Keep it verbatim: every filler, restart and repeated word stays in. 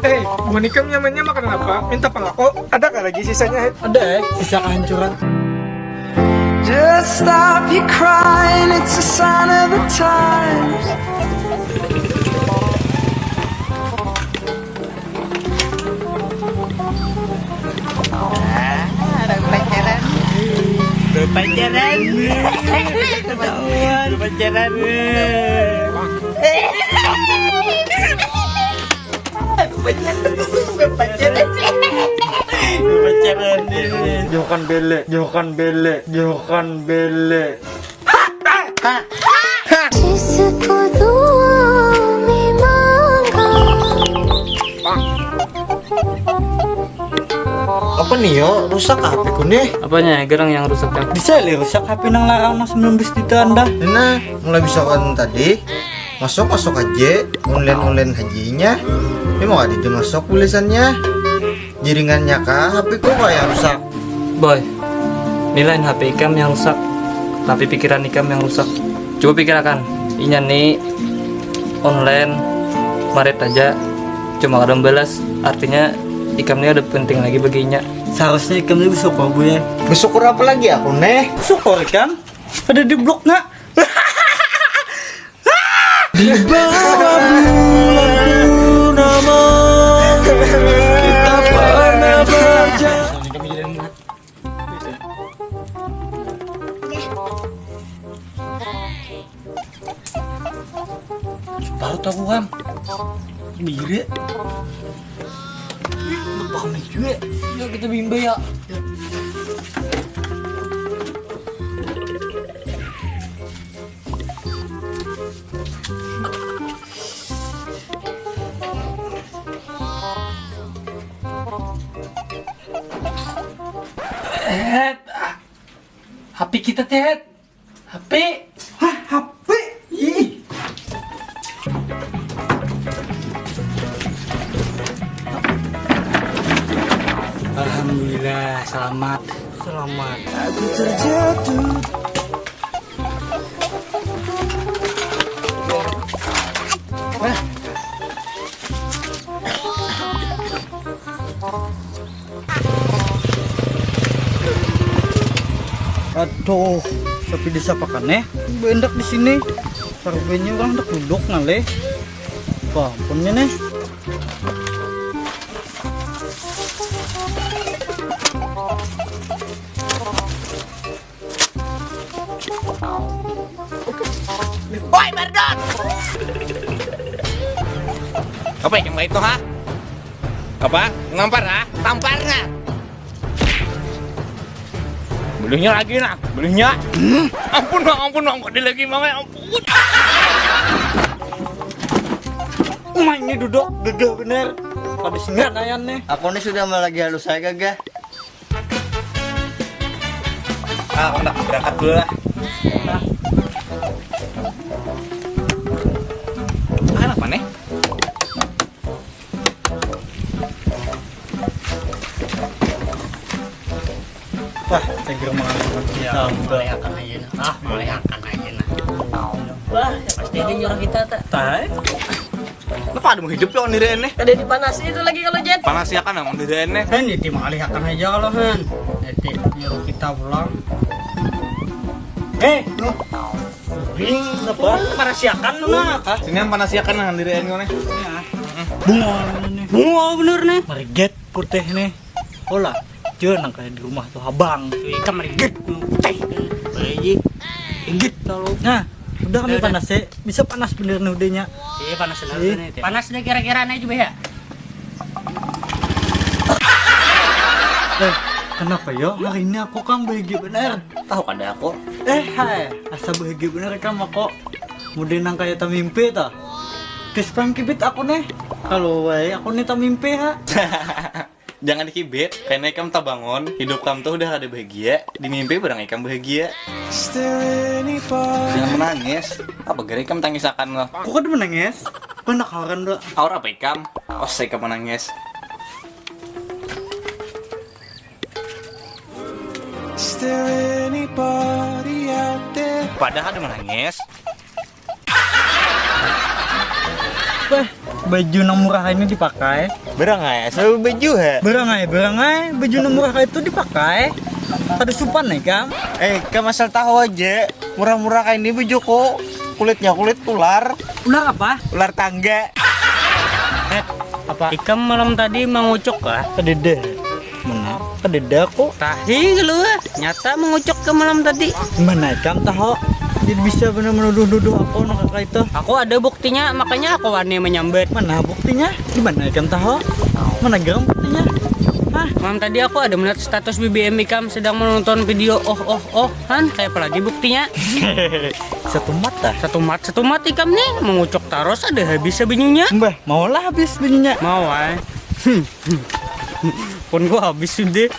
Eh, buhan ikam nyamannya makanan apa? Minta pang aku. Ada kah lagi sisanya, Hit? Ada, eh, sisa kehancuran. Just stop your crying, it's a sign of the times. Ah, ada pacaran. Berpacaran. Ketahuan. Berpacaran. Berpacaran. Berpacaran. Jauhkan bele, jauhkan bele, jauhkan bele. Sisiko dua memang. Apa nih yo? Rusak H P ku nih. Apanya? Gerang yang rusak, Kang? Bisa le rusak H P nang larang nang sembilan belas jutaan dah. Nah, mulai bisa kan tadi. Masuk masuk aja, online online hajinya. Ini mau ada itu masuk tulisannya. Jaringannya kah H P ku kah yang rusak? Boy, ni lain H P ikam yang rusak, tapi pikiran ikam yang rusak. Coba pikirakan, inya ni online, marit aja, cuma kada membalas. Artinya ikam ni ada penting lagi bagi inya. Seharusnya ikam ni bersyukur, Bu, ya. Bersyukur apa lagi aku neh? Syukur ikam, kada diblok nak. Di bawah bulan purnama, kita pernah berjalan. Baru tahu kan? Biri. Lupa kami juga. Yuk kita bimba ya. Eh, ah. H P kita, Tet. H P. Hah, H P? Ih. Alhamdulillah, selamat. Selamat. Aku terjatuh. Aduh, tapi disapakan eh. Bendak di sini. Sarbannya orang tak duduk ngalih. Wah, ampunnya nih. Woi, Bardot! Apa yang itu, ha? Apa? Ngampar, ha? Tampar, nah. Belinya lagi, nah. Belinya. Hmm. Ampun, Bang. Ampun, Bang. Kok ada lagi, Bang? Ampun. Uma ini duduk, gagah bener. Pada singan ayan nih. Aku nih sudah lagi halus saya gagah. Ah, aku nak berangkat dulu lah. Ah, anak mana? Wah, seger banget. Ya, melihatkan aja nah. Ah, melihatkan aja nah. Wah, pasti ini nyuruh kita tak? Tai. Kenapa ada mau hidup ya orang diri ini? Kada dipanasi itu lagi kalau Jet. Panasi akan yang orang diri ini. Kan jadi malihakan aja kalau Han. Jadi nyuruh kita pulang. Eh, lu. Bing, apa? Panasiakan lu nah. Hah? Sini yang panasiakan yang diri ini nih. Bunga nih. Bunga bener nih. Mariget putih nih. Olah, jangan nang kayak di rumah tuh abang. Cuy, ikam mariget. Teh. Boleh ji. Inggit kalau. Nah, udah kami panas sih. Bisa panas bener nih udahnya. Iya, panas bener nih. Panas deh kira-kira nih coba ya. Eh, kenapa yo? Hari ini aku kan bahagia bener. Tahu kada aku? Eh, hai, asa bahagia bener kan aku. Mudah nang kayak tamimpi ta. Kes pang kibit aku nih. Kalau wae aku nih tamimpi ha. Jangan dikibit, karena ikam tabangun, hidup kam tuh udah kada bahagia, di mimpi barang ikam bahagia. Jangan menangis, apa gara ikam tangisakan loh? Aku kada menangis, aku enak haran doh. Aur apa ikam? Os ikam menangis. Padahal ada menangis. Wah, baju nang murah ini dipakai. Berangai, asal baju ha. Berangai, berangai, baju nang murah itu dipakai. Kada supan nih kam. Eh, kam asal tahu aja. Murah-murah kayak ini bajuku. Kulitnya kulit ular. Ular apa? Ular tangga. Eh, apa? Ikam malam tadi mengucuk kah? Kedede. Mana? Kedede aku. Tahi keluar. Nyata mengucuk ke malam tadi. Mana ikam tahu? Dia bisa benar menuduh-nuduh aku nak kakak itu. Aku ada buktinya, makanya aku wani menyambat. Mana buktinya? Di mana ikam tahu? Mana geram buktinya? Hah? Malam tadi aku ada melihat status B B M ikam sedang menonton video oh oh oh. Han, kayak apa lagi buktinya? Satu mata. Satu mat, satu mat ikam nih mengucuk taros ada habis banyunya. Mbah, maulah habis banyunya. Mau ay. Pun gua habis sudah.